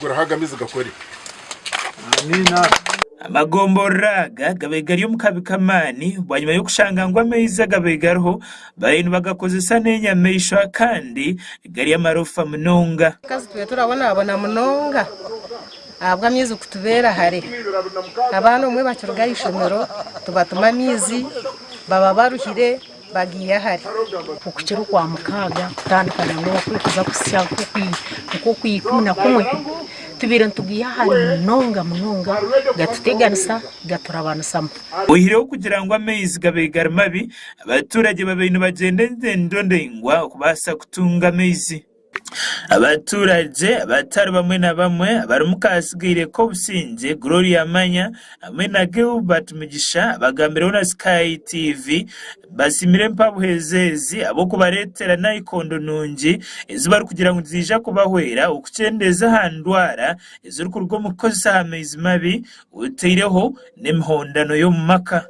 Guraho agamizi gakore. Amiina. Amagomborora aga gabaire gari omu kabi k'amaani bwanyima y'okushanga ngu amaizi agabaire gariho bariyo nibagakozesa n'enyamaishwa kandi gari amarofa munonga. Abakazi tube turabonabona munonga ahabw'amaizi kutubeera hare. Abaana obumwe bakiruga aha ishomero tubatuma amaizi baba baruhire bagiiha hare. Okukira Okwamukaaga kutandika na kuza kuhitsya nk'Okwikumi na kumwe tubaire nitugaiha hare munonga munonga gatuteganisa gaturabanisamu. Oihireho kugira ngu amaizi gabaire gari mabi, abaturage babaire nibagyenda engyendo ndaingwa okubaasa kutunga amaizi. Abaturagye abatari bamwe na bamwe abarimu Kasigaire Kobusingye, Gloria Manya hamwe na Gilbert Mugisha abagambireho na Sky TV basiimire empabuheezi ezi ahabw'okubareetera nayikondo nungi ezi barikugira ngu niziija kubahwera okukyendeeza aha ndwara ezirikuruga omu kukozesa aha maizi mabi otaireho n'emihondano y'omu maka.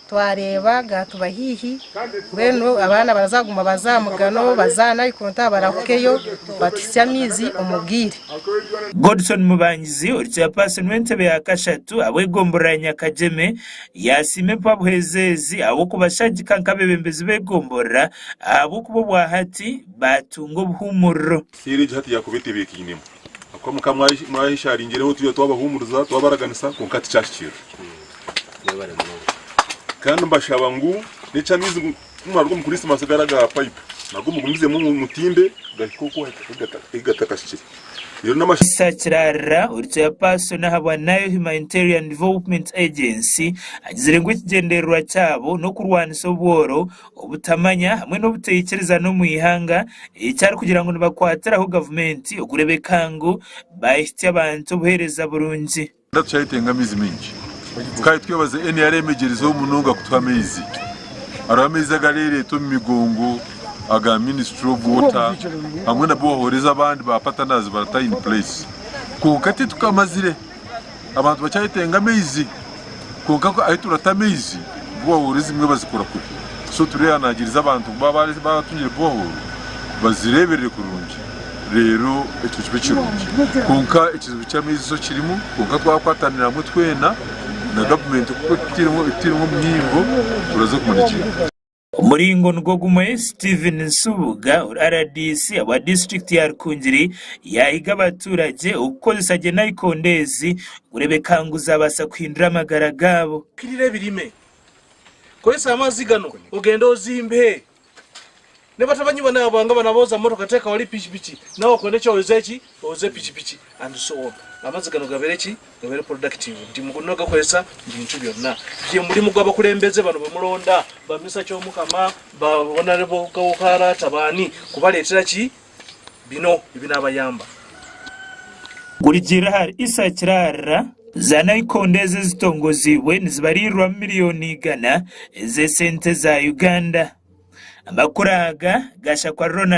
Twareeba gaatuba haihi, mbwenu abaana baraza kuguma baze aha mugano, baze aha nayikonta barahukeyo batuhitsye amaizi omu bwire. Godson Mubangizi ori chairperson w'entebe ya kashatu ahabw'egomborora ya Nyakagyeme yaasiima empabuheezi ezi ahabw'okubashagika nk'abeebembezi b'egomborora ahabw'okuba obwahati baatunga obuhuumuriro. Seeri egi hati yaakuba etebeekainemu ahakuba mukaba mwayesharingireho twija twabahuumuriza twabaraganisa kwonka tikyahikirira. Kandi mbashaba ngu n'eky'amaizi ku muraruga omu kurisimasi gari aga payipu nago mugumizemu mutimbe gahike oku ahu gatakahikire. Reero n'amasha. Isa Kirarira ori chairperson ahabwa Nile Humanitarian Development Agency agizire ngu ekigyendererwa kyabo n'okurwanisa obworo obutamanya hamwe n'obutaikirizana omu ihanga eki arikugira ngu nibakwatiraho gavumenti okureebeka ngu baahitsya abantu obuheereza burungi. Tukyayetenga amaizi maingi kandi twebaze NRM egyerizeho munonga kutuha amaizi. Hariho amaizi agareeretwa omu migongo aga Ministry of Water hamwe na boreholes abandi ba partners barata in place kwonka titukamazire. Abantu bakyayetenga amaizi kwonka ahu turata amaizi borehole ezimwe bazikora kubi so turehanangiriza abantu ngu baaba batungire borehole bazireeberere kurungi reero ekyo kibe kirungi kwonka ekizibu ky'amaizi so kirimu kwonka twakwatanira hamwe twena na gavumenti kuba etutairemu omuhimbo turaza kumara ekintu. Omuringo nigwo gumwe, Stephen Nsubuga ori rdc ahabwa disiturikiti ya Rukungiri yaahiga abaturagye okukozesa gye nayikondo ezi kureebeka ngu zaabaasa kuhindura amagara gaabo. Fukirira ebirime. Kozesa amazzi gano ogende ozimbe. Ne batabanyi bano abo nga bano aboza motoka teeka wali pikipiki nawe okonde ki oze ki oze pikipiki and so on. Amazzi gano gabere ki gabere productive nti mulina ogakozesa mu bintu byonna. Gye mulimu gw'abakulembeze bano be mulonda ba Mister Kyomukama, ba Honourable Kawokaraata baani kubaleetera ki bino ebinaabayamba. Kurugiirira ahari Issa Kirarira, za nayikondo ezi ezitongoziibwe nizibariirirwamu miriyoni igana ez'esente za Uganda. Amakuru aga gashakwa Ronald.